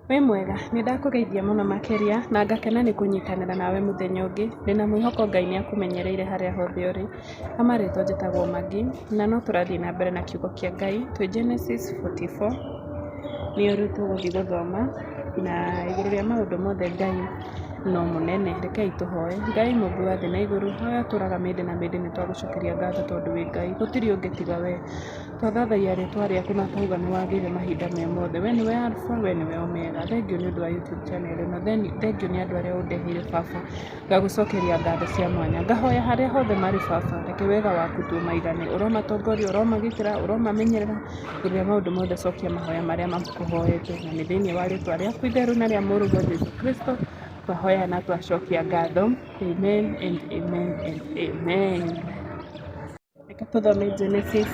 Wĩ mwega? Nĩ ndakũgeithia mũno makĩria na ngakena nĩ kũnyitanĩra nawe mũthenya ũngĩ, ndĩna mwĩhoko Ngai nĩ akũmenyereire harĩa hothe ũrĩ. Ha marĩtwa njĩtagwo Maggie na no tũrathiĩ na mbere na kiugo kĩa Ngai twĩ Genesis 44 nĩyo rĩu tũgũthiĩ gũthoma na igũrũ rĩa maũndũ mothe Ngai no mũnene. Rekei tũhoe. Ngai mũmbi wa thĩ na igũrũ, ũrĩa ũtũraga mĩndĩ na mĩndĩ nĩ twagũcokeria ngatho tondũ wĩ Ngai, gũtirĩ ũngĩ tiga we. Twathathaiya rĩtwa rĩaku na twauga nĩ wagĩrĩire mahinda me mothe. We nĩwe Alpha, we nĩwe Omega. Thengiũ nĩ ũndũ wa YouTube channel ĩno, thengiũ nĩ andũ arĩa ũndeheire baba. Ngagũcokeria ngatho cia mwanya. Ngahoya harĩa hothe marĩ baba, reke wega waku tu ũmaigane. Ũromatongoria, ũromagitĩra, ũromamenyerera, igũrũ rĩa maũndũ mothe cokia mahoya marĩa makũhoete. Na nĩ thĩinĩ wa rĩtwa rĩaku itheru na rĩa mũrũguo Jesu Kristo, twahoya na twacokia ngatho. Amen and amen and amen. Reke tũthome Genesis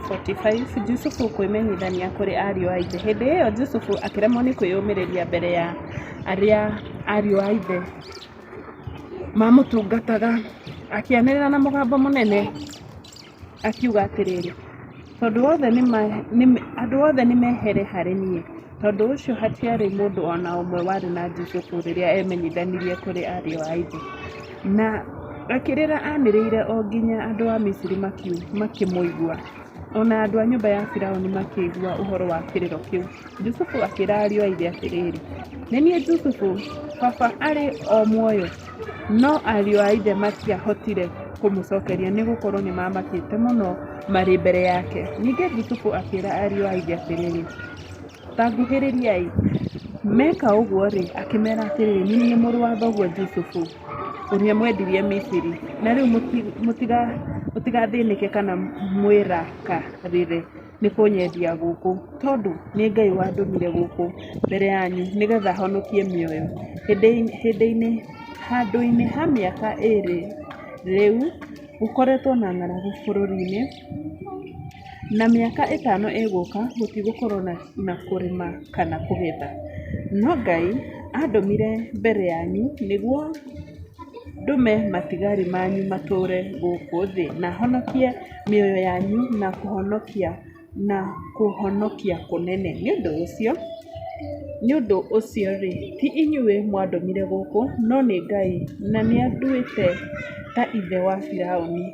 45, Jusufu kwĩmenyithania kũrĩ ariũ a ithe. Hĩndĩ ĩyo Jusufu akĩremwo nĩ kwĩyũmĩrĩria mbere ya arĩa ariũ a ithe mamũtungataga, akĩanĩrĩra na mũgambo mũnene akiuga atĩrĩrĩ, Tondũ othe andũ othe nĩ mehere harĩ niĩ. Tondũ ũcio hatiarĩ mũndũ o na ũmwe warĩ na Jusufu rĩrĩa emenyithanirie kũrĩ ariũ a ithe. Na akĩrĩra anĩrĩire o nginya andũ a Misiri makĩmũigua, o na andũ a nyũmba ya Firauni makĩigua ũhoro wa kĩrĩro kĩu. Jusufu akĩĩra ariũ a ithe atĩrĩ, Nĩ niĩ Jusufu! Baba arĩ o muoyo? No ariũ a ithe matiahotire kũmũcokeria nĩ gũkorũo nĩ maamakĩte mũno marĩ mbere yake. Ningĩ Jusufu akĩĩra ariũ a ithe atĩrĩ, Ta nguhĩrĩriai. Meka ũguo-rĩ, akĩmeera atĩrĩ, Nĩ niĩ mũrũ wa thoguo Jusufu, ũrĩa mwendirie Misiri. Na rĩu mũtigathĩnĩke kana mwĩrakarĩre nĩ kũnyendia gũkũ, tondũ nĩ Ngai wandũmire gũkũ mbere yanyu nĩgetha honokie mĩoyo. Handũ-inĩ ha mĩaka ĩĩrĩ rĩu, gũkoretwo na ng'aragu bũrũri-inĩ, na mĩaka ĩtano ĩgũka gũtigũkorũo na kũrĩma kana kũgetha. No Ngai aandũmire mbere yanyu nĩguo ndũme matigari manyu matũũre gũkũ thĩ, na honokie mĩoyo yanyu na kũhonokia na kũhonokia kũnene. Nĩ ũndũ ũcio-rĩ, ti inyuĩ mwandũmire gũkũ, no nĩ Ngai, na nĩanduĩte ta ithe wa Firauni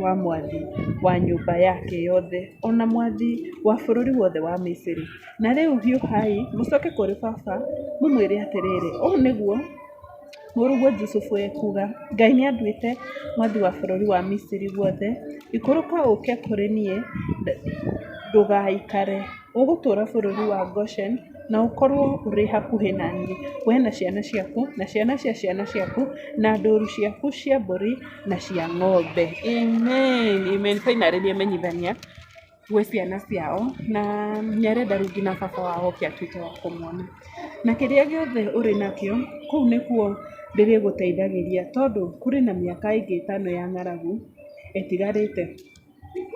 wa mwathi wa nyũmba yake yothe, o na mwathi wa bũrũri wothe wa Misiri. Na rĩu hiũhai mũcoke kũrĩ baba, mũmwĩre atĩrĩ, 'Ũũ nĩguo Mũrũguo Jusufu ekuuga, Ngai nĩanduĩte mwathi wa bũrũri wa Misiri guothe. Ikũrũka ũũke kũrĩ niĩ, ndũgaikare. Ũgũtũũra bũrũri wa Gosheni, na ũkorũo ũrĩ hakuhĩ na niĩ, wee na ciana ciaku, na ciana cia ciana ciaku, na ndũũru ciaku cia mbũri na cia ng'ombe. Amen. Amen. Finally nĩemenyithania gwĩ ciana ciao na nĩ arenda rĩu nginya baba wao oke atuĩke wa kũmwona. Na kĩrĩa gĩothe ũrĩ nakĩo, kũu nĩkuo ndĩrĩgũteithagĩria tondũ kũrĩ na mĩaka ĩngĩ ĩtano ya ng'aragu ĩtigarĩte.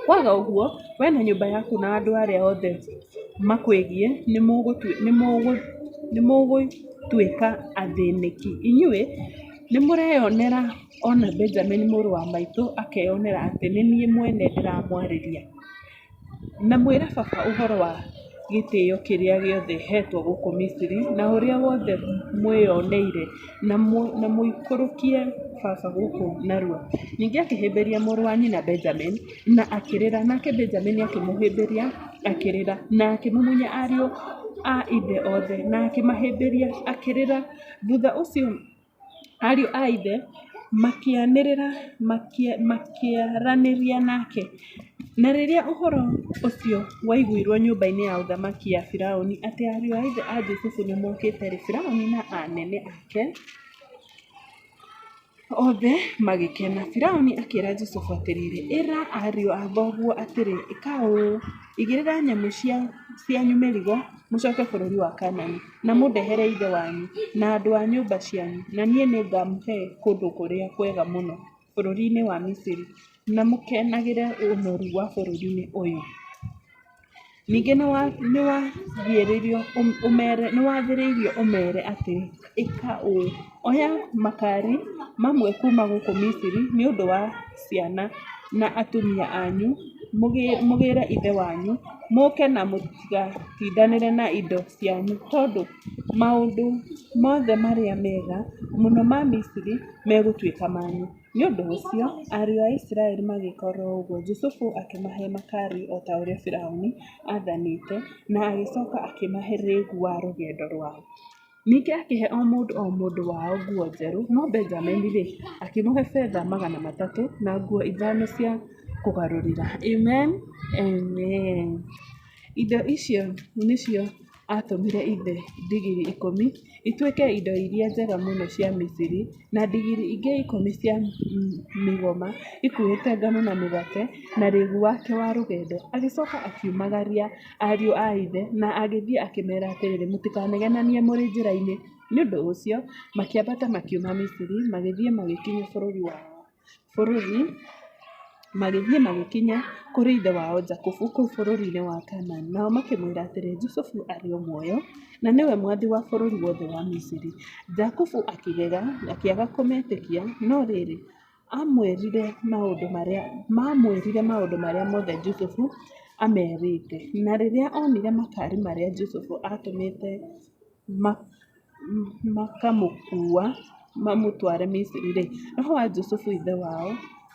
Kwaga ũguo, we na nyũmba yaku na andũ arĩa othe makwĩgiĩ nĩ mũgũtuĩka athĩnĩki. Inyuĩ nĩ mũreyonera o na Benjamini mũrũ wa maitũ akeyonera atĩ nĩ niĩ mwene ndĩramwarĩria. Na mwĩre baba ũhoro wa gĩtĩo kĩrĩa gĩothe heetwo gũkũ Misiri, na ũrĩa wothe mwĩoneire, na mũikũrũkie baba gũkũ narua. Ningĩ akĩhĩmbĩria mũrũ wa nyina Benjamini, na akĩrĩra, nake Benjamini akĩmũhĩmbĩria akĩrĩra, na akĩmumunya ariũ a ithe othe, na akĩmahĩmbĩria akĩrĩra. Thutha ũcio Ariũ a ithe makĩanĩrĩra makĩaranĩria nake. Na rĩrĩa ũhoro ũcio waiguirũo nyũmba-inĩ ya ũthamaki ya Firauni atĩ ariũ a ithe a Jusufu nĩ mookĩte-rĩ, Firauni na anene ake othe magĩkena. Firauni akĩra Jusufu atĩrĩ, Ĩra ariũ a thoguo atĩrĩ, 'Ĩka ũũ, Igĩrĩra nyamũ cianyu mĩrigo, mũcoke bũrũri wa Kaanani, na mũndehere ithe wanyu na andũ a nyũmba cianyu, na niĩ nĩngamũhe kũndũ kũrĩa kwega mũno bũrũri-inĩ wa Misiri, na mũkenagĩre ũnoru wa bũrũri ũyũ. Ningĩ nĩwathĩrĩirio ũmeere atĩrĩ, 'Ĩka ũũ: Oya makaari mamwe kuuma gũkũ Misiri nĩ ũndũ wa ciana na atumia anyu. mũgĩĩre ithe wanyu, mũũke na mũtigatindanĩre na indo cianyu, tondũ maũndũ mothe marĩa mega mũno ma Misiri megũtuĩka manyu. Nĩ ũndũ ũcio ariũ a Isiraeli magĩka o ũguo. Jusufu akĩmahe makaari o ta ũrĩa Firaũni aathanĩte, na agĩcoka akĩmahe rĩĩgu wa rũgendo rwao. Ningĩ akĩhe o mũndũ o mũndũ wao nguo njerũ, no Benjamini-rĩ, akĩmũhe betha 300 na nguo ithano cia kũgarũrĩra. Amen. Amen. Indo icio nĩcio aatũmire ithe ndigiri 10 ituĩke indo iria njega mũno cia Misiri, na ndigiri ingĩ 10 cia mĩgoma ikuuĩte ngano na mĩgate na rĩĩgu wake wa rũgendo. Agĩcoka akiumagaria ariũ a ithe na agĩthiĩ akĩmeera atĩrĩ, Mũtikanegenanie mũrĩ njĩra-inĩ. Nĩ ũndũ ũcio makĩambata makiuma Misiri, magĩthiĩ magĩkinya bũrũri magĩthiĩ magĩkinya kũrĩ ithe wao Jakubu kũu bũrũri-inĩ wa Kaanani. Nao makĩmwĩra atĩrĩ, Jusufu arĩ o muoyo, na nĩwe mwathi wa bũrũri wothe wa Misiri. Jakubu akĩgega akĩaga kũmetĩkia, no rĩrĩ, aamwĩrire maũndũ marĩa mothe Jusufu aamerĩte. Na rĩrĩa onire makaari marĩa Jusufu aatũmĩte makamũkuua mamũtware Misiri-rĩ, roho wa Jusufu ithe wao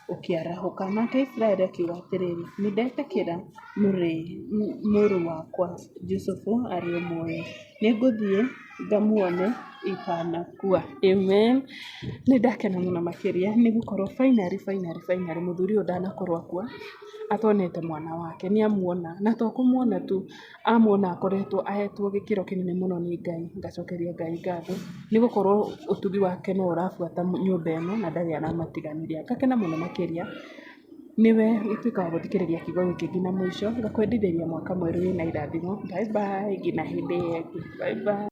ũkĩarahũka. Nake Isiraeli akiuga atĩrĩ, Nĩ ndetĩkĩra mũrũ wakwa Jusufu arĩ o muoyo. Nĩ ngũthiĩ ngamuone itanakua. Amen. Nĩ ndakena mũno makĩria nĩ gũkorwo finally, finally, finally mũthuri ũyũ ndanakorwo akua atonete mwana wake. Nĩ amuona na to kũmuona tu, amuona akoretwo ahetwo gĩkĩro kĩnene mũno nĩ Ngai. Ngacokeria Ngai ngatho nĩ gũkorwo ũtugi wake no ũrabuata nyũmba ĩno na ndarĩ aramatiganĩria. Ngakena mũno makĩria nĩwe gũtuĩka wa gũthikĩrĩria kiugo gĩkĩ nginya mũico. Ngakwendithĩria mwaka mwerũ wĩna irathimo. Bye bye nginya hĩndĩ ĩyo ĩngĩ. Bye bye.